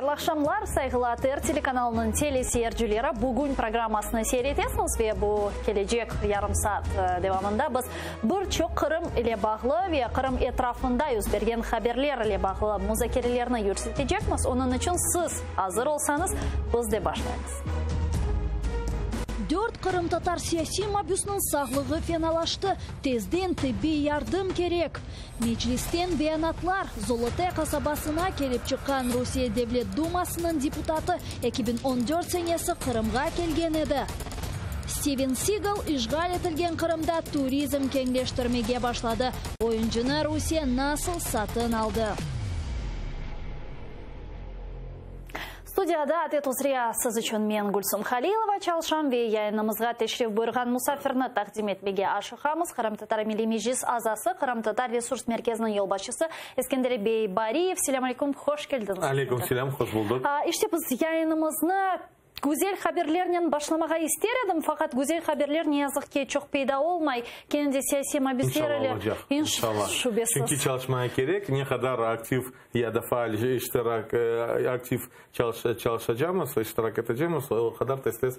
Hayırlı aqşamlar, sayğılı ATR telekanalınıñ teleseyircileri! Bugün programmasını seyir etesiñiz ve bu kelecek yarım saat devamında biz bir çoq Qırım ile bağlı ve Qırım etrafında yüz bergen haberler ile bağlı muzakerelerni yürsetecekmiz. Onıñ içün siz azır olsañız, biz de başlaymız. Dört qırımtatar siyasiy mabüsniñ sağlığı fenalaştı, tezden tibbiy yardım kerek. Meclisten beyanatlar, Zolote qasabasına kelip çıqqan Rusiye Devlet Dumasınıñ deputatı 2014 senesi Qırımğa kelgen edi. Steven Sigal işğal etilgen Qırımda turizm keñleştirmege başladı. Oyuncını Rusiye nasıl satın aldı? Studiyada adet üzre siz içün men Gülsum Halilova çalışam ve yayınımızğa teşrif buyurğan musafirni taqdim etmege aşıqamız, Qırımtatar Milliy Meclis azası, Qırımtatar Resurs Merkeziniñ yolbaşçısı Eskender bey Bariyev. Selâm aleyküm, hoş keldiñiz. Aleyküm selâm, hoş buldıq. İşte biz yayınımıznı güzel haberlernen başlamağa ister edim, faqat güzel haberler ne yazıq ki çoq peyda olmay. Kene de siyasiy mabüsler ile. İnşallah olacaq, inşallah. Şübesiz. Çünki çalışmağa kerek, ne qadar aktiv Ya da faal iştirak, aktiv çalışacamız, iştirak etecemiz, o qadar tez-tez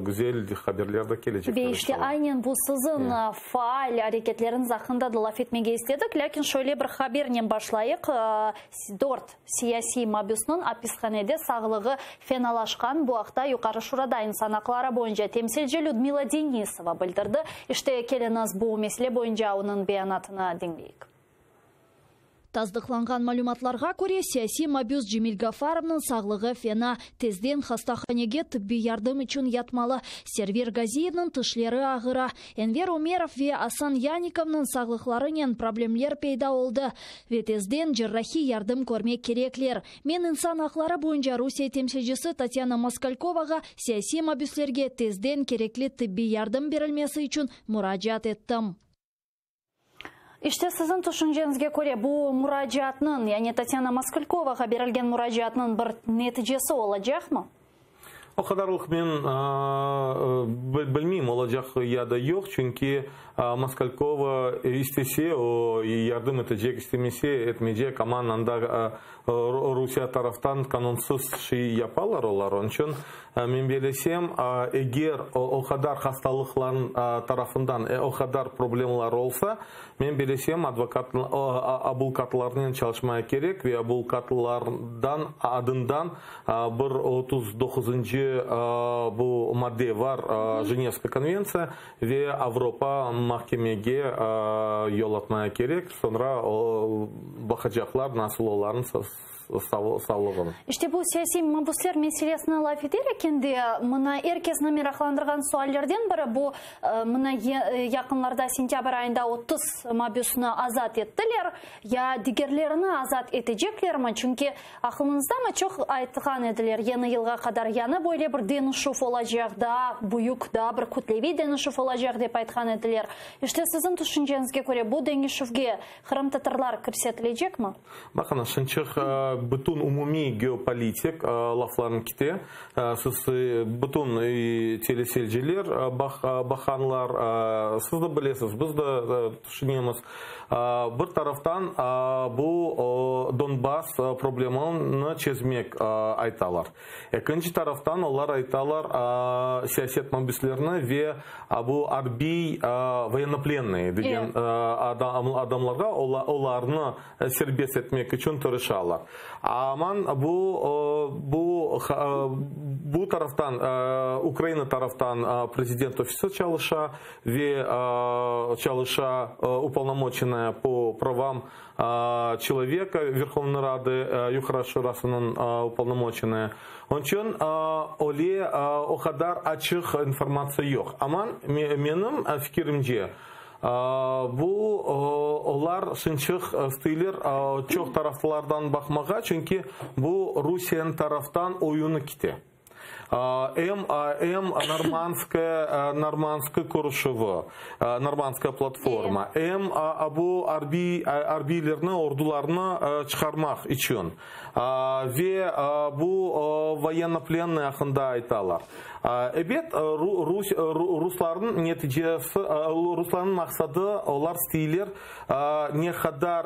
güzel haberler de kelecektir, Ve işte inşallah. aynen bu siziñ faal areketleriñiz aqqında da laf etmege istedik. Lâkin şöyle bir habernen başlayıq. Dört siyasiy mabüsniñ apishanede sağlığı fenalaşqan. Bu aqta Yuqarı Şurada insan aqları boyunca temsilci Lüdmila Denisova bildirdi. İşte, keliñiz, bu mesele boyunca onıñ beyanatını diñleyik. Tasdıqlanğan malümatlarğa köre, siyasiy mabüs Cemil Gafarovnıñ sağlığı fena, tezden hastahanege tıbbiy yardım içün yatmalı. Server Gaziyevniñ tişleri ağıra. Enver Ömerov ve Asan Yanikovnıñ sağlıqlarınen problemler peyda oldı ve tezden cerrahiy yardım körmek kerekler. Men insan aqları boyunca Rusiye temsilcisi Tatyana Moskalkovağa siyasiy mabüslerge tezden kerekli tıbbiy yardım berilmesi içün muracaat ettim. İşte, siziñ tüşünceñizge köre, bu muracaatnıñ, yani Tatyana Moskalkovağa berilgen muracaatnıñ bir neticesi olacaqmı? O qadarlıq men bilmeyim, olacaq ya da yoq, çünki Moskalkova istese, o yardım etecek, istemese, etmeycek, aman anda Rusiye taraftan qanunsız şey yapalar olar, onıñ içün men belesem, eger o qadar hastalıqların tarafından o qadar problemlar olsa, men belesem, advokat abulkatlarnen çalışmaya kerek ve abulkatlardan adından bir 39-ncı bu madde var Jenevska konventsiya ve Avropa mahkemege yollatmaya kerek, soñra baqacaqlar nasıl olarnıñ sağlığını. İşte bu siyasiy mabüsler meselesini laf eter ekende, mına er kesni meraqlandırğan suallerden biri bu, mına yaqınlarda sentâbr ayında 30 mabüsni azat ettiler, ya digerlerini azat eteceklermi? Çünki Aqlıñızdamı, çoq aytqan ediler, yañı yılğa qadar yañı böyle bir deñişüv olacaq, daa büyük, daa bir kütleviy deñişüv olacaq, dep aytqan ediler. İşte, siziñ tüşünceñizge köre, bu deñişüvge qırımtatarlar kirsetilecekmi? Baqıñız, şınçıq bütün umumiy geopolitik laflarnı kite. Siz bütün teleseyirciler baqanlar, siz de bilesiz, biz de tüşünemiz. Bir taraftan bu Donbass problemini çezmek aytalar. Ekinci taraftan olar aytalar siyaset mabüslerini ve bu arbiy voyennoplennıy degen adamlarğa olarnı serbest etmek içün tırışalar. Aman bu bu bu taraftan Ukraina taraftan prezident ofisi çalışa ve çalışa upolnomoçennaya po pravam çeloveka Verhovnıy Radı, Yuqarı Şurasınıñ upolnomoçennaya. Onıñ içün öyle o qadar açıq informatsiya yoq. Aman menim fikirimce, Bu, olar sınçıq isteyler çoq taraflardan baqmağa, çünki bu Rusiyeniñ taraftan oyunı kete. Em em Normandskaya Normandskıy körüşüvi, Normandskaya platforma, em bu arbiy arbiylerni, ordularnı çıqarmaq içün ve bu voyennoplennıy aqqında aytalar. Ebet, ruslarnıñ neticesi, ruslarnıñ maqsadı, olar isteyler ne qadar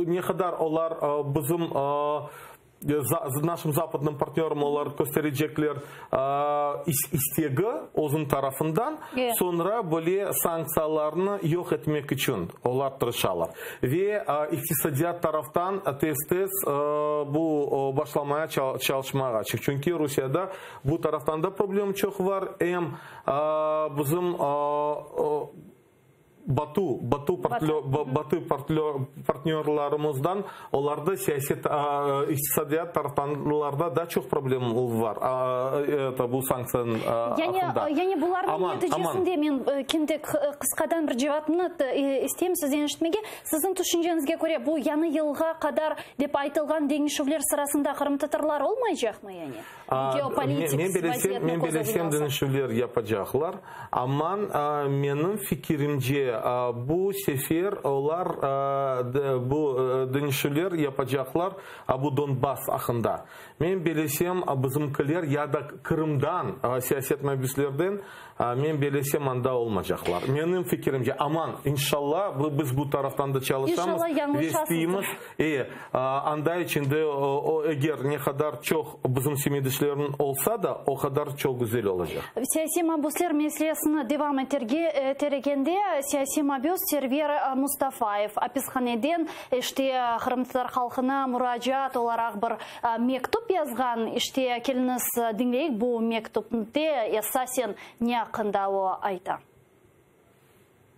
ne qadar olar bizim našim zapadnım partnöram olar kösterecekler istegi özüniñ tarafından, soñra böyle sanktsiyalarnı yoq etmek içün olar tırışalar. Ve iqtisadiyat taraftan tez-tez bu başlamaya çalışmağa, çünki Rusiyada bu taraftan da problem çoq var, em bizim Batı, Batı Batı partnörlarımızdan olarda siyaset, iqtisadiyat taraftanlarda da çoq problem var, bu sanktsiyanıñ aqqında. Yani bularnıñ neticesinde men şimdi qısqadan bir cevapnı isteyim sizden eşitmege. Siziñ tüşünceñizge köre, bu yañı yılğa qadar dep aytılğan deñişüvler sırasında qırımtatarlar olmaycaqmı yani? Geopolitik Men belesem, men belesem deñişüvler yapacaqlar, amma menim fikirimce, bu sefer olar bu deñişüvler yapacaqlar bu Donbass aqqında. Men belesem, bizimkiler ya da Qırımdan siyaset mabüslerden Men belesem, anda olmacaqlar. Menim fikirimce, aman, inşalla, biz bu taraftan da çalışamız ve isteymiz, e, anda içinde, o, eger ne qadar çoq bizim semetdeşlerniñ olsa da, o qadar çoq güzel olacaq. Siyasiy mabüsler meselesini devam eterge eterekende, siyasiy mabüs Server Mustafayev apishaneden, işte, qırımtatar halqına muracaat olaraq bir Mektüp yazğan, işte, keliñiz diñleyik bu mektüpte esasen ne aqqında o ayta.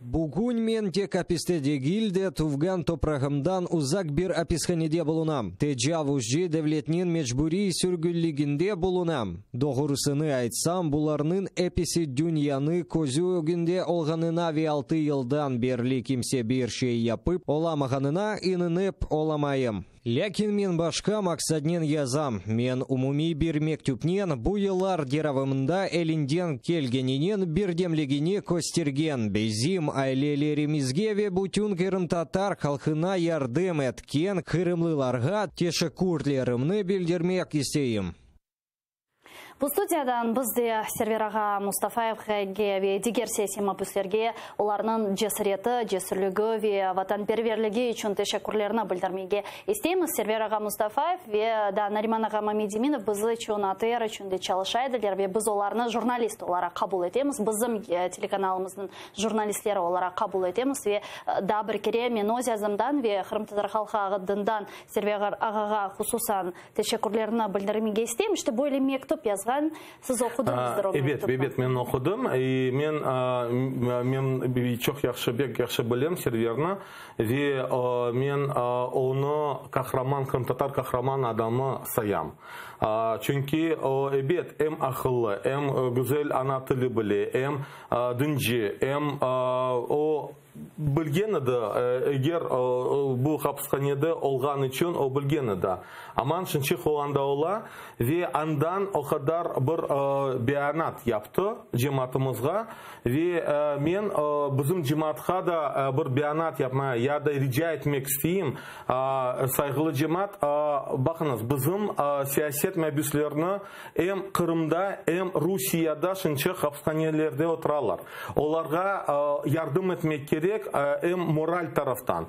Bugün men tek apiste degil de, tuvğan toprağımdan uzaq bir apishanede bulunam. Tecavuzcı devletniñ mecburiy sürgünliginde bulunam. Doğrusını aytsam, bularnıñ episi dünyanı közü ögünde olğanına ve altı yıldan berli kimse bir şey yapıp olamağanına inanıp olamayım. Lâkin men başqa maqsadnen yazam. Men umumiy bir mektüpnen bu yıllar deravımında elinden kelgeninen birdemligini köstergen bizim ailelerimizge ve bütün qırımtatar halqına yardım etken qırımlılarğa teşekkürlerimni bildirmek isteyim. Bu studiyadan biz de Server ağa Mustafayevge ve diger siyasiy mabüslerge olarnıñ cesareti, cesürligi ve vatanperverligi içün teşekkürlerini bildirmege isteymiz. Server ağa Mustafayev ve da Nariman ağa Mamediminov biz içün, ATR içün de çalışa ediler ve biz olarnı jurnalist olaraq qabul etemiz, bizim telekanalımıznıñ jurnalistleri olaraq qabul etemiz ve daa bir kere men öz adımdan ve qırımtatar halqı adından Server ağağa hususan Teşekkürlerimni bildirmege isteyim. İşte böyle mektüp yazğan. Siz oqudıñızdır o Ebet, mektüpni. ebet, men oqudım. İ men, men çoq yahşı, bek yahşı bilem Serverni ve men onı qahraman, qırımtatar qahraman adamı sayam. Çünki o, ebet, em aqıllı, em güzel ana tili bile, em dinci, em o, Bilgen edi, eger bu hapishanede olğan içün o bilgen edi. Aman şınçıq o anda ola ve andan o qadar bir beyanat yaptı cemaatımızğa ve men bizim cemaatqa da bir beyanat yapmaya ya da rica etmek isteyim, sayğılı cemaat, baqıñız, bizim siyaset mabüslerini Em Qırımda, em Rusiyada şınçıq hapishanelerde oturalar. Olarğa yardım etmek kerek, em moral taraftan.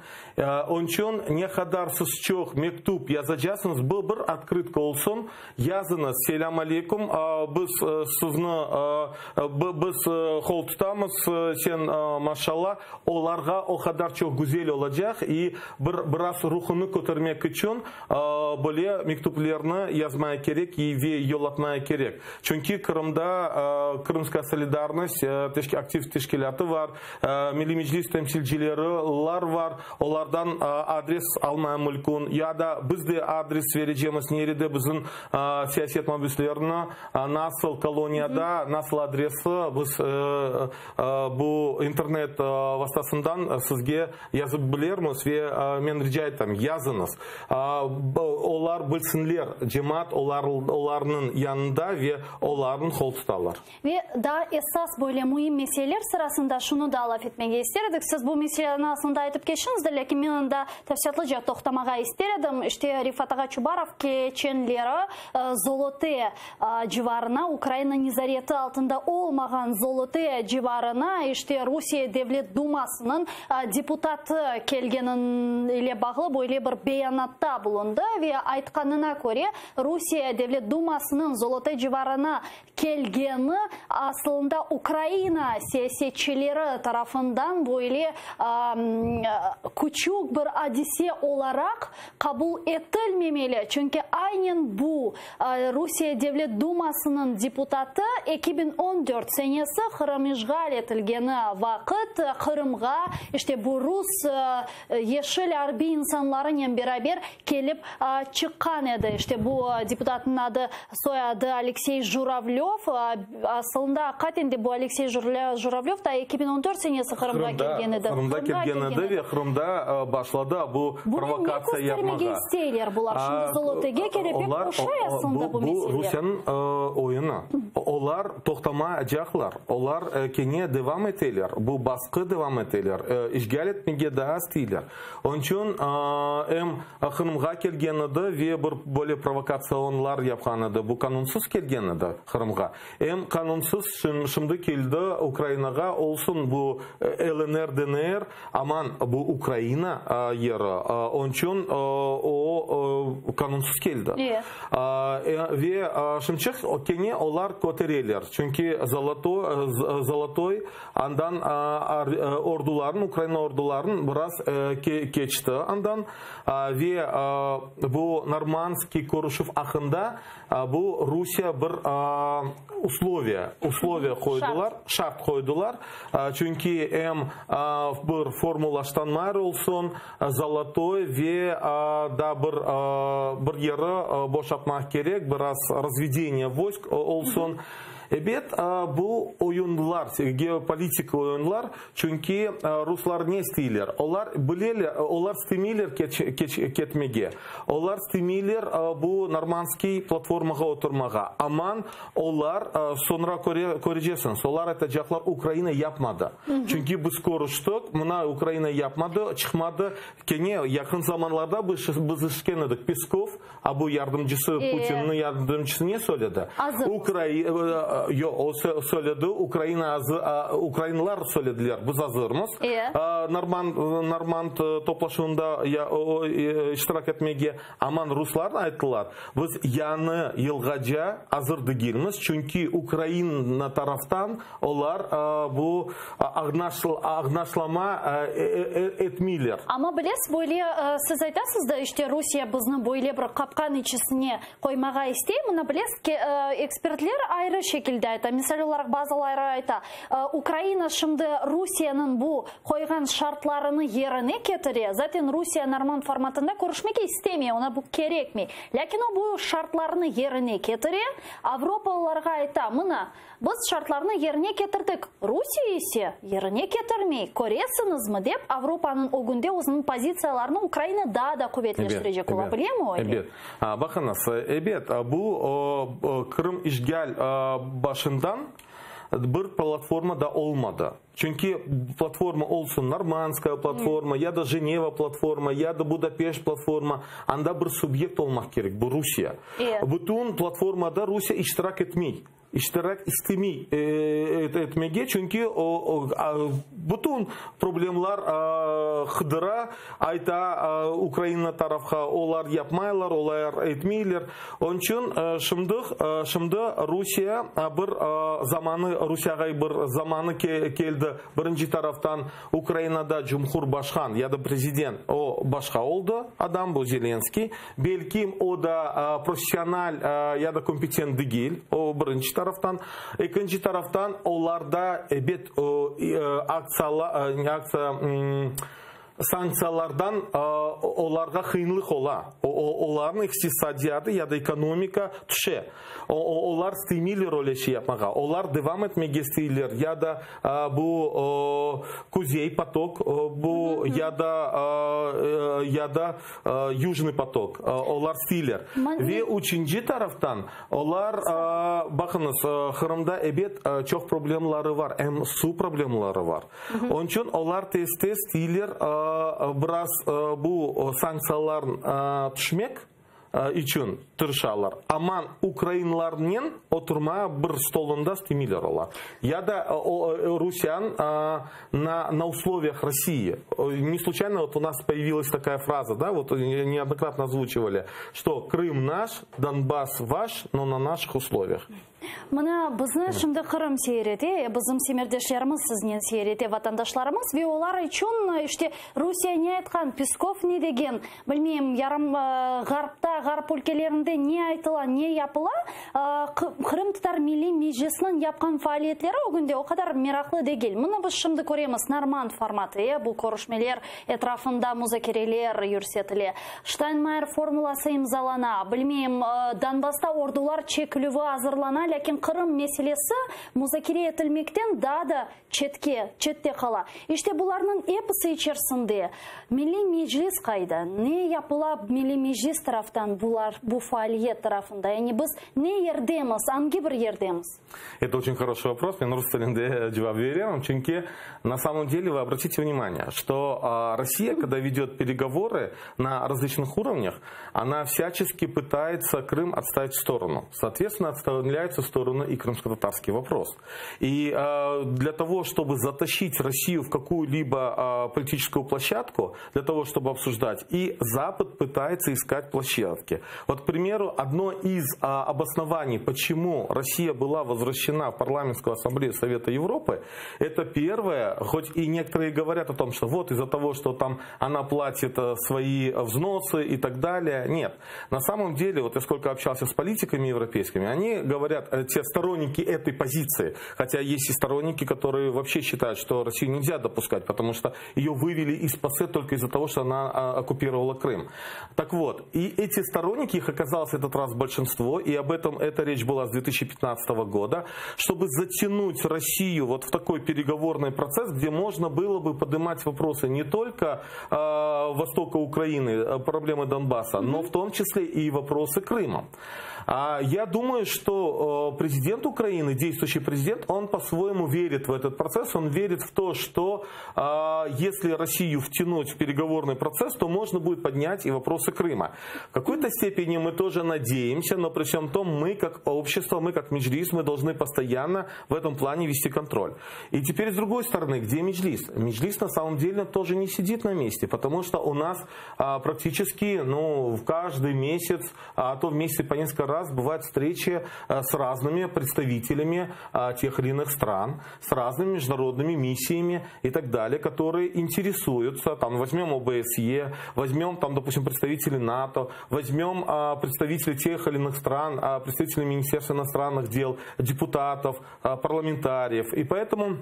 Onıçün ne qadar siz çoq mektüp yazacasıñız, bu bir otkrıtka olsun, yazıñız, Selâm aleyküm, biz sizni, biz qol tutamız, sen maşallah. Olarğa o qadar çoq güzel olacaq i bir biraz ruhunı kötermek içün Böyle mektüplerni yazmaya kerek ve yollatmaya kerek. Çünki Qırımda Krımskaya solidarnost aktiv teşkilâtı var, Milliy Meclis. Meclis temsilcileri lar var, olardan adres almaya mülkün, ya da biz de adres verecemiz, nerede bizim siyaset mabüslerini, nasıl koloniyada, nasıl adresi biz bu internet vastasından sizge yazıp bilermiz ve men rica etem, yazıñız. Olar bilsinler, cemaat olarnıñ yanında ve olarnıñ qol tutalar. Ve daa esas böyle müim meseleler sırasında şunı da laf etmege ister edik. Siz bu meseleni aslında aytıp keçtiñiz de, lâkin men anda tafsilâtlıca toqtamağa ister edim. İşte, Refat ağa Çubarov keçenleri Zolote civarına, Ukraina nezareti altında olmağan Zolote civarına, işte, Rusiye Devlet Dumasınıñ deputatı kelgeni ile bağlı böyle bir beyanatta bulundı ve aytqanına köre, Rusiye Devlet Dumasınıñ Zolote civarına kelgeni aslında Ukraina siyasetçileri tarafından böyle küçük bir adise olaraq qabul etilmemeli, çünki aynen bu Rusiye Devlet Dumasınıñ deputatı 2014 senesi Qırım işğal etilgeni vaqıt Qırımğa işte bu rus yeşil arbiy insanlarınen beraber kelip çıqqan edi. İşte bu deputatnıñ adı, soyadı Aleksey Juravlöv. Asılında, aqiqaten de bu Aleksey Juravlöv da 2014 senesi Qırımğa kelgen edi. Qırımda kelgen edi ve Qırımda başladı bu provokatsiya yapmağa. Bunı ne köstermege isteyler bular? Şimdi Zolotege kelip pek oşay aslında bu mesele. Bu Rusiyeniñ oyunı. Olar toqtamaycaqlar. Olar kene devam eteler. Bu basqı devam eteler. İşğal etmege daa isteyler. Onıñ içün em Qırımğa kelgen edi ve bir böyle provokatsionlar yapqan edi. Bu qanunsız kelgen edi Qırımğa. Em qanunsız şimdi keldi Ukrainağa, olsun bu LNR, DNR, aman bu Ukraina yeri. Onıñ içün o qanunsız keldi. Ve şimçıq kene olar kötereler. Çünki Zolotoy Andan orduların, Ukraina orduların biraz keçti andan ve bu Normandskiy körüşüv aqqında bu Rusiye bir usloviya, usloviya qoydular, şart qoydular, çünki em bir formulaştanmayır olsun, Zolotoy ve daa bir bir yeri boşatmaq kerek, biraz razvedeniye voysk olsun. Ebet, bu oyunlar, geopolitik oyunlar, çünki ruslar ne isteyler? Olar bileler, olar istemeyler ketmege, olar istemeyler bu Normandskiy platformağa oturmağa. Aman, olar, soñra köreceksiñiz, olar aytacaqlar, Ukraina yapmadı. Çünki biz körüştik, mına Ukraina yapmadı, çıqmadı. Kene yaqın zamanlarda biz işitken edik, Peskov, A bu yardımcısı, Putinniñ yardımcısı ne söyledi? Azır. Yoq, o söyledi, Ukraina ukrainler söylediler, biz azırmız. Normand toplaşuvında iştirak etmege. Aman ruslar ayttılar, biz yañı yılğaca azır degilmiz, çünki Ukraina taraftan Olar bu ağnaşlama etmeyler. Amma bilesiz, böyle siz aytasız da, işte Rusiye bizni böyle bir qapqan içisine qoymağa istey, mına bilesiz, ekspertler ayrı şekilde ayta. Misal olaraq, bazıları ayta, Ukraina şimdi Rusiyeniñ bu qoyğan şartlarını yerine ketire, zaten Rusiye normand formatında körüşmege istemey, oña bu kerekmey. Lâkin o bu şartlarnı yerine ketire, avropalılarğa ayta, mına, Biz şartlarnı yerine ketirdik, Rusiye ise yerine ketirmey, köresiñizmi, dep Avropanıñ ögünde özüniñ pozitsiyalarını Ukraina daa da quvetleştirecek ola bilemi öyle? Ebet. Baqıñız, ebet, bu Qırım işğal başından bir platforma da olmadı. Çünki platforma olsun, Normandskaya platforma, ya da Jeneva platforma, ya da Budapeşt platforma, anda bir subyekt olmaq kerek, bu Rusiye. Bütün platformada Rusiye iştirak etmey. İştirak istemey etmege, çünki o, bütün problemler qıdıra, ayta Ukraina tarafqa, olar yapmaylar, olar etmeyler. Onıñ içün şimdi, şimdi Rusiye bir zamanı, Rusiyağa bir zamanı keldi, birinci taraftan Ukrainada cumhurbaşqan ya da prezident, o başqa oldı adam, bu Zelenskiy, belki o da professional ya da kompetent degil, o birinci taraf. taraftan. Ekinci taraftan, olarda, ebet, aktsiya, sanktsiyalardan olarğa qıyınlıq ola, olarnıñ iqtisadiyatı ya da ekonomika tüşe. Olar istemeyler öyle şey yapmağa. Olar devam etmege isteyler ya da bu Kuzey potok, bu ya da ya da Yujnıy potok, olar isteyler. Ve üçünci taraftan, olar, baqıñız, Qırımda, ebet, çoq problemları var, em suv problemları var. Onıñ içün olar tez-tez isteyler biraz bu sanktsiyalarnı tüşmek içün tırışalar. Aman ukrainlarnen oturma bir stolunda istemeyler olar. Ya da Rusiyanıñ na na условиях России. Не случайно вот у нас появилась такая фраза, да, вот неоднократно озвучивали, что Крым наш, Донбасс ваш, но на наших условиях. Mına bizni şimdi Qırım seyir ete, bizim semerdeşlerimiz siznen seyir ete, vatandaşlarımız, ve olar içün işte Rusiye ne aytqan, Peskov ne degen, bilmeyim, yarım ğarpta, ğarp ülkelerinde ne aytıla, ne yapıla, Qırımtatar Milliy Meclisiniñ yapqan faaliyetleri ögünde o qadar meraqlı degil. Mına biz şimdi köremiz Normand formatı, bu körüşmeler etrafında muzakereler yürsetile, Ştaynmayer formulası imzalana, bilmeyim, Donbassta ordular çekilüvi azırlana, lâkin Qırım meselesi muzakere etilmekten daa da çetke, çette qala. İşte bularnıñ episi içersinde Milliy Meclis qayda? Ne yapıla Milliy Meclis taraftan bular, bu faaliyet tarafında? Yani biz ne yerdemiz, angi bir yerdemiz? Это очень хороший вопрос. Men rus tilinde cevap berem. Çünki на самом деле вы обратите внимание, что Россия, когда ведет переговоры на различных уровнях, она всячески пытается Крым отставить в сторону. Соответственно, отставляется в сторону и крымско-татарский вопрос. И для того, чтобы затащить Россию в какую-либо политическую площадку, для того, чтобы обсуждать, и Запад пытается искать площадки. Вот, к примеру, одно из обоснований, почему Россия была возвращена в Парламентскую ассамблею Совета Европы, это первое, хоть и некоторые говорят о том, что вот из-за того, что там она платит свои взносы и так далее. Нет. На самом деле, вот я сколько общался с политиками европейскими, они говорят, те сторонники этой позиции, хотя есть и сторонники, которые вообще считают, что Россию нельзя допускать, потому что ее вывели из ПАСЕ только из-за того, что она оккупировала Крым. Так вот, и эти сторонники, их оказалось этот раз большинство, и об этом эта речь была с 2015 года, чтобы затянуть Россию вот в такой переговорный процесс, где можно было бы поднимать вопросы не только э, востока Украины, проблемы Донбасса, но в том числе и вопросы Крыма. А я думаю, что президент Украины, действующий президент, он по-своему верит в этот процесс, он верит в то, что если Россию втянуть в переговорный процесс, то можно будет поднять и вопросы Крыма. В какой-то степени мы тоже надеемся, но при всем том мы как общество, мы как Меджлис, мы должны постоянно в этом плане вести контроль. И теперь с другой стороны, где Меджлис? Меджлис на самом деле тоже не сидит на месте, потому что у нас практически ну, в каждый месяц, а то в месяце по несколько раз бывают встречи с разными представителями тех или иных стран, с разными международными миссиями и так далее, которые интересуются, там, возьмем ОБСЕ, возьмем, там, допустим, представителей НАТО, возьмем представителей тех или иных стран, представителей Министерства иностранных дел, депутатов, парламентариев. И поэтому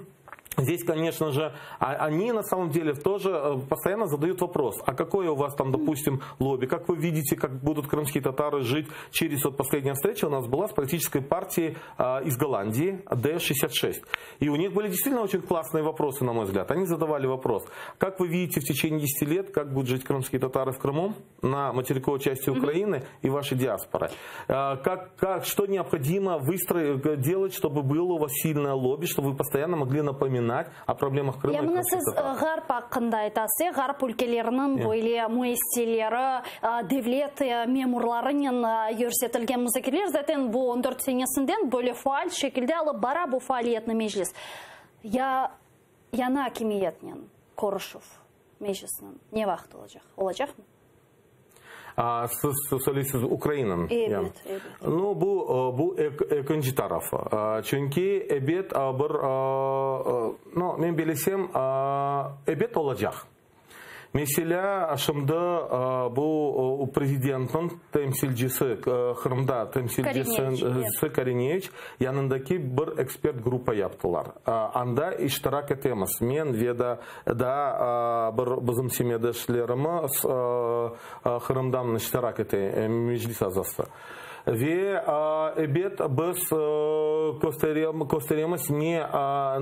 Здесь, конечно же, они на самом деле тоже постоянно задают вопрос, а какое у вас там, допустим, лобби, как вы видите, как будут крымские татары жить через, вот последняя встреча у нас была с политической партией из Голландии, D66. И у них были действительно очень классные вопросы, на мой взгляд. Они задавали вопрос, как вы видите в течение 10 лет, как будут жить крымские татары в Крыму, на материковой части Украины и вашей диаспоры? Как, что необходимо выстроить, делать, чтобы было у вас сильное лобби, чтобы вы постоянно могли напоминать о проблемах Крыма. Ya mına siz ğarp aqqında aytasız, ğarp ülkeleriniñ böyle müessiseleri, devlet memurlarınen yürsetilgen muzakereler, zaten bu 14 senesinden böyle faal şekilde alıp bara bu faaliyetni Meclis. Ya yañı akimiyetnen körüşüv Meclisniñ ne vaqıt olacaq? Olacaqmı? Siz söyleysiz Ukrainanıñ. Evet, evet. Ну, bu ekinci tarafı. Çünki ebet bir, ну, men bilsem, ebet olacaq. Meselâ, şimdi bu prezidentniñ temsilcisi, Qırımda temsilcisi Korineviç yanındaki bir ekspert gruppa yaptılar. Anda iştirak etemiz. Men ve da daa bir bizim semetdeşlerimiz Qırımdan iştirak ete, Meclis azası. Ve, ebet, biz kösteremiz, ne,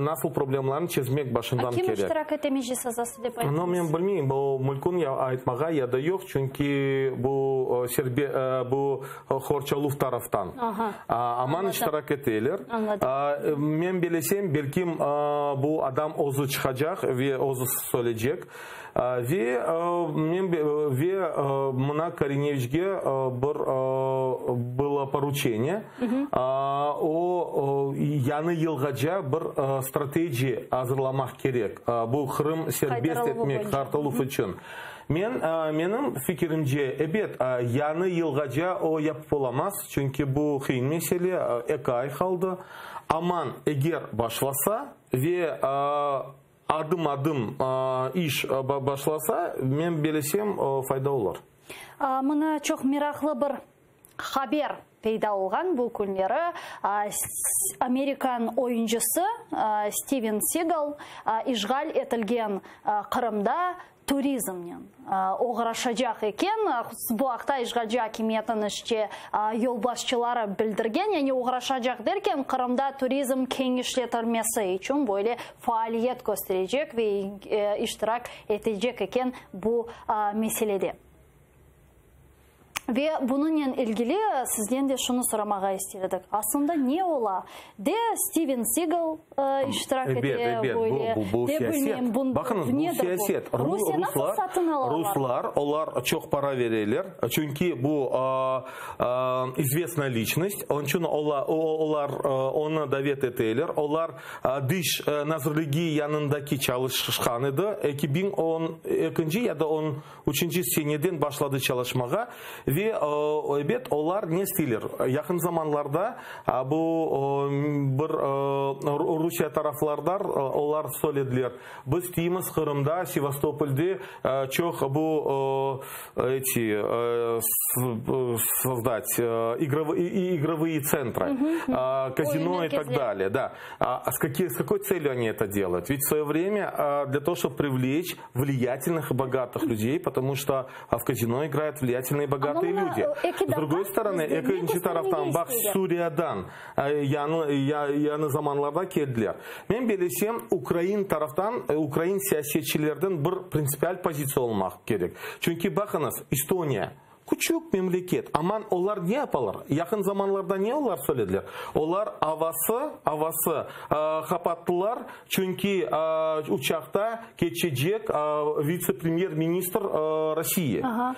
nasıl problemlarnı çezmek başından kerek. A kim iştirak ete Meclis azası dep ayttıñız? No, men bilmeyim, bu mülkün ya aytmağa, ya da yoq, çünki bu bu qorçaluv taraftan. Aman iştirak eteler. Men bilesem, belkim bu adam özü çıqacaq ve özü söyleycek. Ve men ve mına Korineviçge bir bylo poruçeniye, o, yañı yılğaca bir strategiya azırlamaq kerek, bu Qırım serbest etmek, qaytarıluv içün. Men, menim fikirimce, ebet, yañı yılğaca o yapıp olamaz, çünki bu qıyın mesele, eki ay qaldı. Aman, eger başlasa ve Adım-adım iş başlasa, men belesem, fayda olur. Mına çoq meraqlı bir haber peyda olğan bu künleri. Amerikan oyuncısı Stiven Sigal işğal etilgen Qırımda turizmnen oğraşacaq eken. Bu aqta işğalci akimiyetniñ işçi yolbaşçıları bildirgen. Yani oğraşacaq derken, Qırımda turizm kenişletilmesi içün böyle faaliyet kösterecek ve iştirak etecek eken bu meselede. Ve bunıñnen ilgili sizden de şunı soramağa ister edik, aslında ne ola? De Stiven Sigal iştirak ete böyle, bu, bu de siyaset. bilmeyim, Baqıñız, bu nedir bu? siyaset. Rusiye nasıl Ruslar, satın alalar? Ruslar, olar çoq para bereler, çünki bu izvestnaya liçnost, onıñ içün olar onı davet eteler, olar Dış nazirligi yanındaki çalışqan edi, 2012 ya da on Üçünci seneden başladı çalışmağa ve, ebet, olar ne isteyler? Yaqın zamanlarda bu bir Rusiye taraflardar olar söylediler, biz isteymiz Qırımda, Sevastopolde çoq bu eti sozdat igrovıye tsentrı, kazino i tak dalее, da. S kakoy tselью oni eto delayut? Ved v svoye vremya dlâ togo, ştob privleç Влиятельных и богатых людей, потому что в казино играют влиятельные и богатые люди. С другой стороны, ekinci taraftan, baq, Suriyadan yañı, yañı zamanlarda keldiler. Men belesem, ukrain taraftan, ukrain siyasetçilerden bir printsipial pozitsiya olmaq kerek. Çünki, baqıñız, Estoniya, Küçük memleket, aman olar ne yapalar? Yaqın zamanlarda ne olar söylediler? Olar avası, avası, qapattılar, çünki uçaqta keçecek vitse-premyer-ministr Rossiya.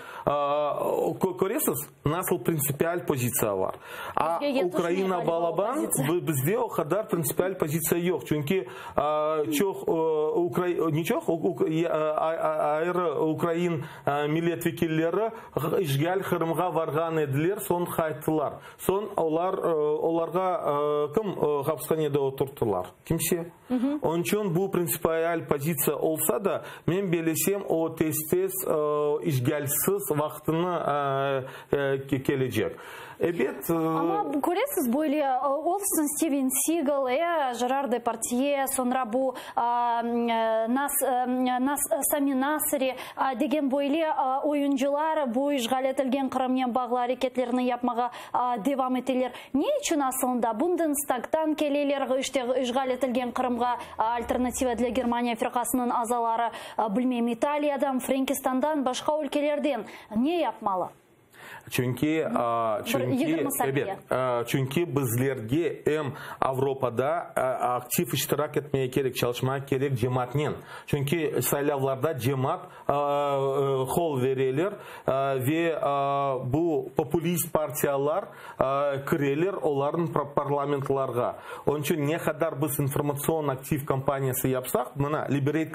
Köresiz, nasıl printsipial pozitsiya bar. A Ukraina balaban, bizde o qadar printsipial pozitsiya yoq, çünki çoq, ne çoq, ayrı ukrain Millet vekilleri işğal Qırımğa varğan ediler, soñ qayttılar. Soñ olar, olarğa kim hapishanede oturttılar? Kimse. Onıñ içün bu printsipial pozitsiya olsa da, men belesem, o tez-tez işğalsiz vaqtını kelecek. Ebet. Amma köresiz, böyle olsun Stiven Sigal, Jerar Depardiye, soñra bu Sami Nasri degen böyle oyuncılar bu işğal etilgen Qırımnen bağlı areketlerni yapmağa devam eteler. Ne içün asılında Bundestagdan keleler, işte işğal etilgen Qırımğa Alternativa dlâ Germaniya firqasınıñ azaları, bilmeyim, İtaliyadan, Frenkistandan, başqa ülkelerden ne yapmalı? Çünki, çünki, ebet, çünki bizlerge em Avropada aktiv iştirak etmege kerek, çalışmağa kerek cemaatnen. Çünki saylavlarda cemaat qol vereler ve bu populist partiyalar kireler olarnıñ parlamentlarğa. Onıñ içün ne qadar biz informatsion aktiv kampaniyası yapsaq, mına, Liberate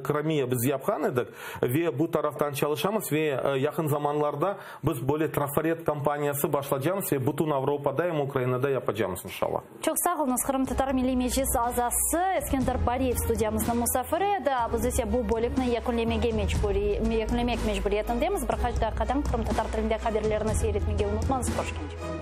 Crimea biz yapqan edik, Ve bu taraftan çalışamız ve yaqın zamanlarda Biz böyle trafaret kampaniyası başlacamız ve bütün Avropada em Ukrainada yapacamız, inşallah. Çoq sağ oluñız. Qırımtatar Milliy Meclis azası Eskender Bariyev studiyamıznıñ musafiri edi. Biz ise bu bölükni yekünlemege mecburi, yekünlemek mecburiyetindemiz. Bir qaç daqiqadan qırımtatar tilinde haberlerni seyir etmege unutmañız. Körüşkence.